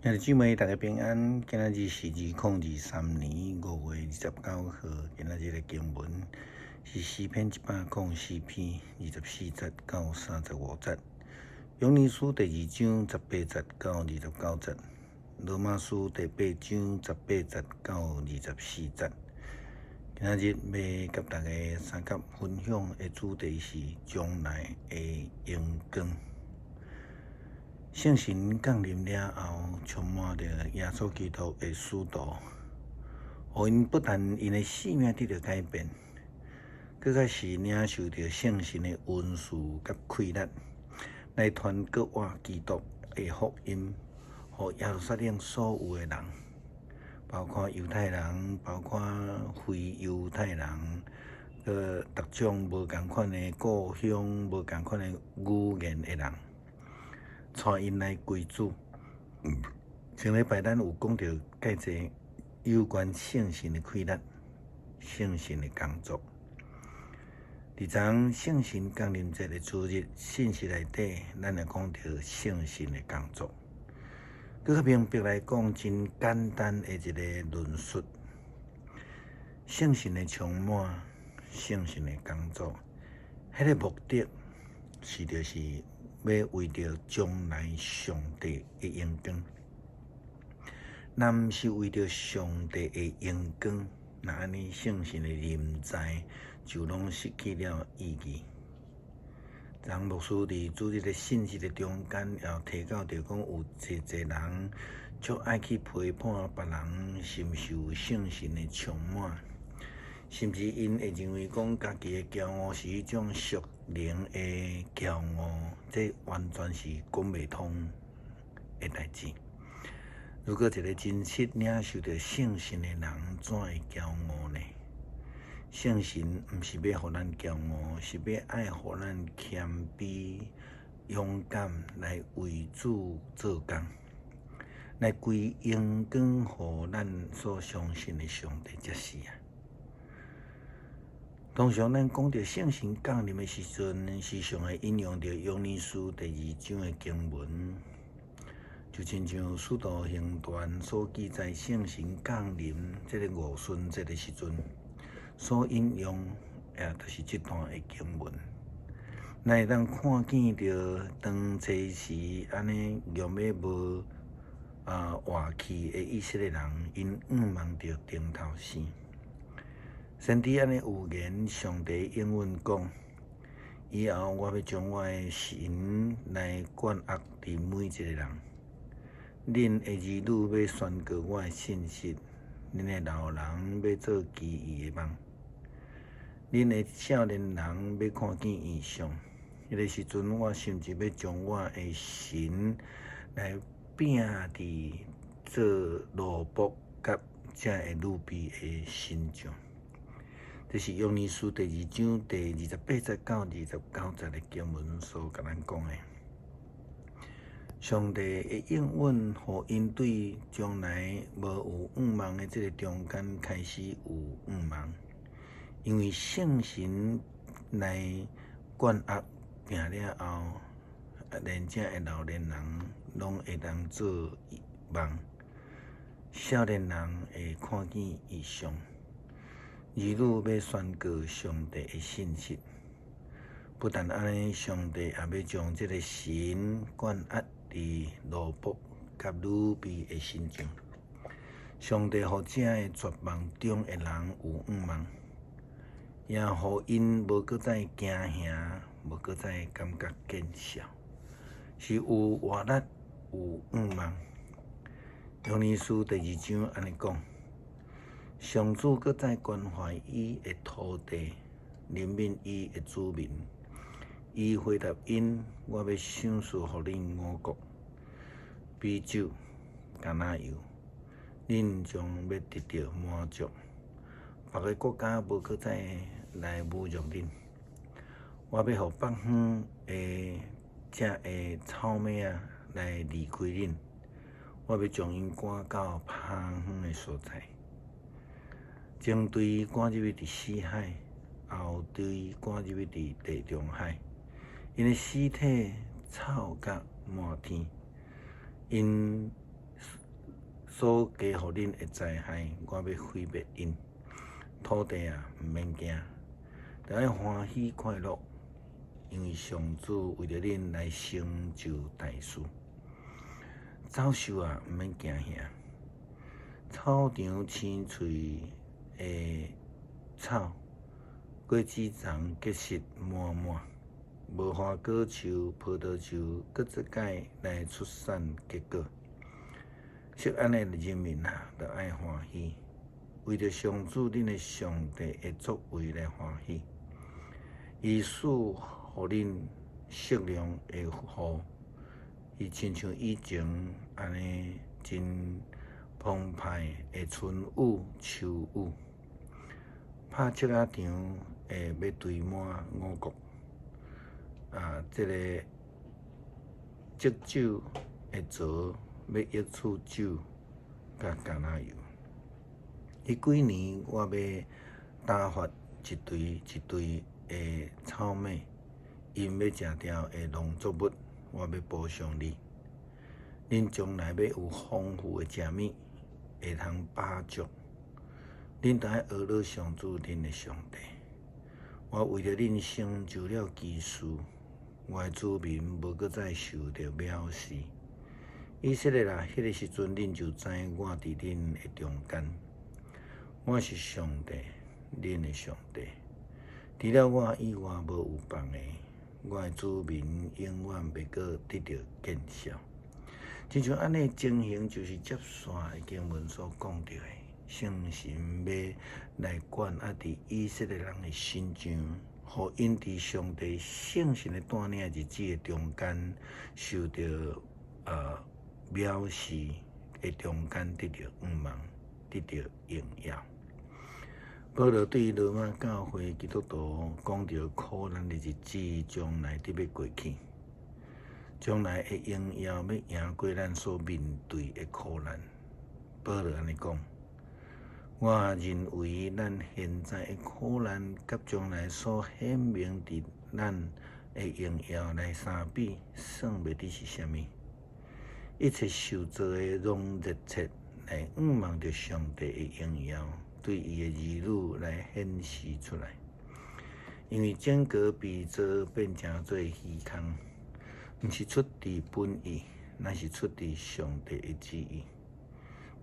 兄弟姊妹，大家平安。今仔日是2023年5月29號，今仔日的經文是詩篇104篇24節到35節，約尼書第二章18節到29節，羅馬書第八章18節到24節。今仔日欲佮大家相佮分享的主題是將來的榮光。聖神降臨了後，充滿著耶穌基督的使徒，予𪜶不但𪜶的性命得著改變，閣較是領受著聖神的恩賜佮氣力，來傳閣活基督的福音，予耶路撒冷所有的人，包括猶太人，包括非猶太人，閣逐種無仝款的故鄉、無仝款的語言的人。帶𪜶來歸主。上禮拜咱有講著蓋濟有關聖神的氣力、聖神的工作。佇昨聖神降臨節的主日信息內底，咱會講著聖神的工作。閣較明白來講，真簡單的一個論述。聖神的充滿，聖神的工作，彼個目的是就是欲為著將來上帝的榮光。若毋是為著上帝的榮光，那按呢聖神的臨在就攏失去了意義。昨牧師佇主日的信息的中間，也提到著講有濟濟人足愛去批判別人是毋是有聖神的充滿，甚至𪜶會認為講家己的驕傲是彼種屬靈的驕傲，這完全是講袂通的代誌。如果一個真實領受著聖神的人，怎會驕傲呢？聖神毋是欲予咱驕傲，是欲愛予咱謙卑、勇敢來為主做工，來歸榮光予咱所相信的上帝才是啊。通常咱講著聖神降臨的時陣，時常會引用著約尼書第二章的經文，就親像使徒行傳所記載聖神降臨這个五旬節的時陣，所引用，也就是這段的經文。咱會當看見著當初時按呢強欲無活去的以色列人，𪜶向望著頂頭生。先知按呢預言，上帝應允講：以後我欲將我的神來灌壓佇每一個人，恁的兒女欲宣告我的信息，恁的老人欲做奇異的夢，恁的少年人欲看見異象。彼个時陣，我甚至欲將我的神來摒佇做奴僕佮這个女婢的身上。這是約尼書第二章第28節到29節的經文所共咱講的。上帝的應允，予𪜶對將來無有向望的這个中間開始有向望，因為聖神來灌壓拚了後，連這个老年人攏會當做夢，少年人會看見異象。兒女欲宣告上帝的信息，不但按呢，上帝也欲將這个神灌壓佇奴僕佮女婢的身上。上帝予這个絕望中的人有向望，也予𪜶無閣再驚嚇，無閣再感覺見笑，是有活力、有向望。約尼書第二章按呢講。上主閣再關懷伊的土地，憐憫伊的子民。伊回答𪜶：我欲賞賜予恁五穀、美酒、橄欖油，恁將欲得著滿足。別个國家無閣再來侮辱恁。我欲予北方的這个草馬仔來離開恁，我欲將𪜶趕到拋遠的所在。前隊趕入去佇死海，後隊趕入去佇地中海，𪜶的屍體臭甲滿天，𪜶 所加予恁的災害，我欲毀滅𪜶。土地啊，毋免驚，著愛歡喜快樂，因為上主為著恁來成就大事。走獸啊，毋免驚嚇。草場青翠的草，果子叢結實滿滿，無花果樹、葡萄樹，閣一擺來出產結果。錫安的人民啊，著愛歡喜，為著上主恁的上帝的作為來歡喜。伊賜予恁適量的雨，伊親像以前按呢真澎湃的春雨、秋雨。拍麥仔場會欲堆滿五穀，啊，這个積酒的槽欲溢出酒佮橄欖油。彼幾年，我欲打發一隊一隊的草馬，𪜶欲食著的農作物，我欲補償你。恁將來欲有豐富的食物，會通飽足。恁著愛呵咾上主恁的上帝。我為著恁成就了奇事，我的子民無閣再受著藐視。以色列啊，彼个時陣恁就知我佇恁的中間，我是上帝，恁的上帝。除了我以外，無有別个。我的子民永遠袂閣得著見笑。親像按呢情形，就是接續的經文所講著的，聖神欲來管壓佇以色列人的身上，予𪜶佇上帝聖神的帶領日子的中間，受著藐視的中間得著向望，得著榮耀。保羅對羅馬教會基督徒講著苦難的日子將來得欲過去，將來的榮耀欲贏過咱所面對的苦難。保羅按呢講：我認為咱現在的苦難，佮將來所顯明佇咱的榮耀來相比，算袂得是啥物。一切受造的攏熱切來向望著上帝的榮耀，對伊的兒女來顯示出來。因為整個被造變成做虛空，毋是出佇本意，乃是出佇上帝的旨意。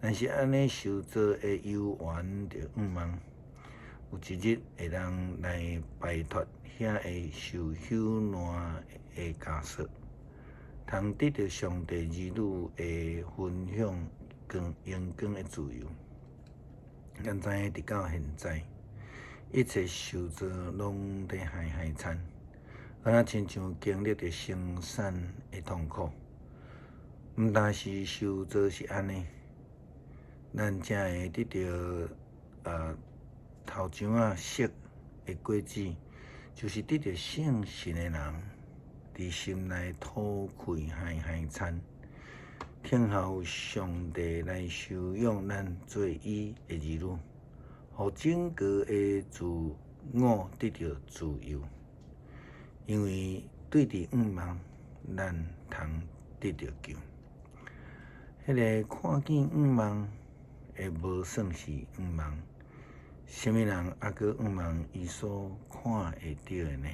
但是按呢受造的猶原著向望，有一日會當來擺脫遐个受朽爛的枷鎖，通得著上帝兒女的分享光榮光的自由。咱知影直到現在，一切受造攏佇哀哀嘆，敢若親像經歷著生產的痛苦。毋但是受造是按呢，咱才會得著頭上仔色的果子，就是得著聖神的人，佇心內吐氣哀哀嘆，聽候上帝來收養咱做伊的兒女，予整個的自我得著自由。因為對佇向望，咱通得著救。彼个看見向望的無算是向望，啥物人猶閣向望伊所看會著的呢？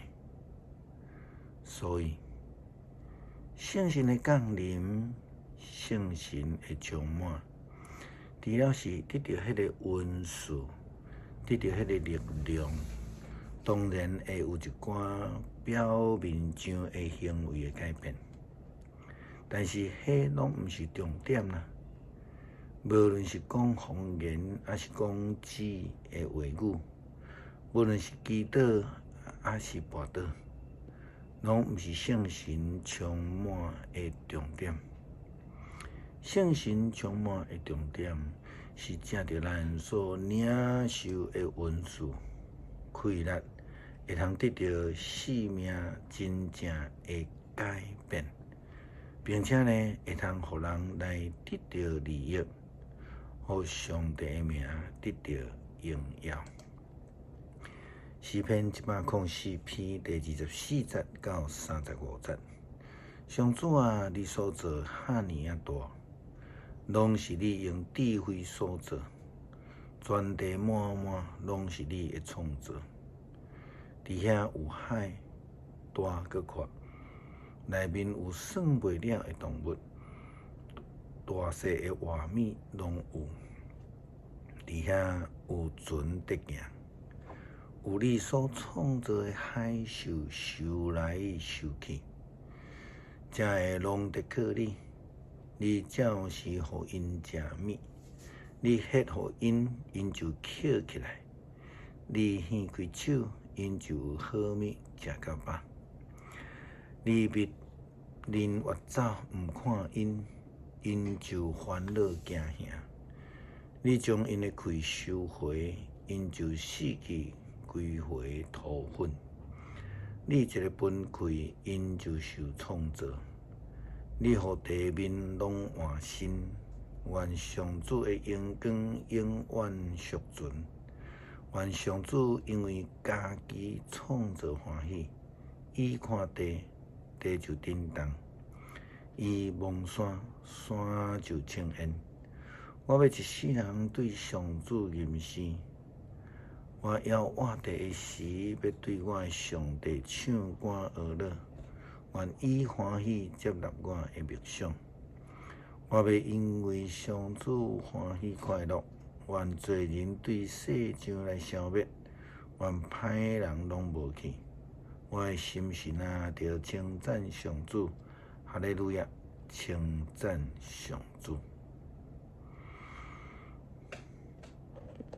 所以，聖神的降臨，聖神的充滿，除了是得著彼个恩賜，得著彼個力量，當然會有一寡表面上的行為的改變，但是彼攏毋是重點啦。無論是講方言，抑是講指的話語，無論是祈禱，抑是跋倒，攏毋是聖神充滿的重點。聖神充滿的重點是藉著咱所領受的恩賜、氣力，會通得著生命真正的改變，並且呢，會通予人來得著利益，予上帝的名得著榮耀。詩篇104篇第24節到35節，上主啊，你所做遐爾仔大，攏是你用智慧所造，全地滿滿攏是你的創造。佇遐有海，大閣闊，內面有算袂了的動物，大細的活物攏有。佇遐有船佇行，有你所創造的海獸游來游去，這个攏得靠你，你照時予𪜶食物，你歇予𪜶，𪜶就抾起來；你掀開手，𪜶就有好物食甲飽。你密面越走，毋看𪜶，𪜶就煩惱驚嚇。你將𪜶的氣收回，𪜶就死去歸回塗粉。你一个分氣，𪜶就受創造。你予地面攏換新，願上主的榮光永遠續存。願上主因為家己創造歡喜，伊看地，地就震動；伊望山，山就青煙。我欲一世人對上主吟詩，我猶活著的時，欲對我的上帝唱歌呵樂。願伊歡喜接納我的默想。我欲因為上主歡喜快樂，願罪人對世上來消滅，願歹人攏無去。我的心神啊，著稱讚上主，哈利路亞，稱讚上主。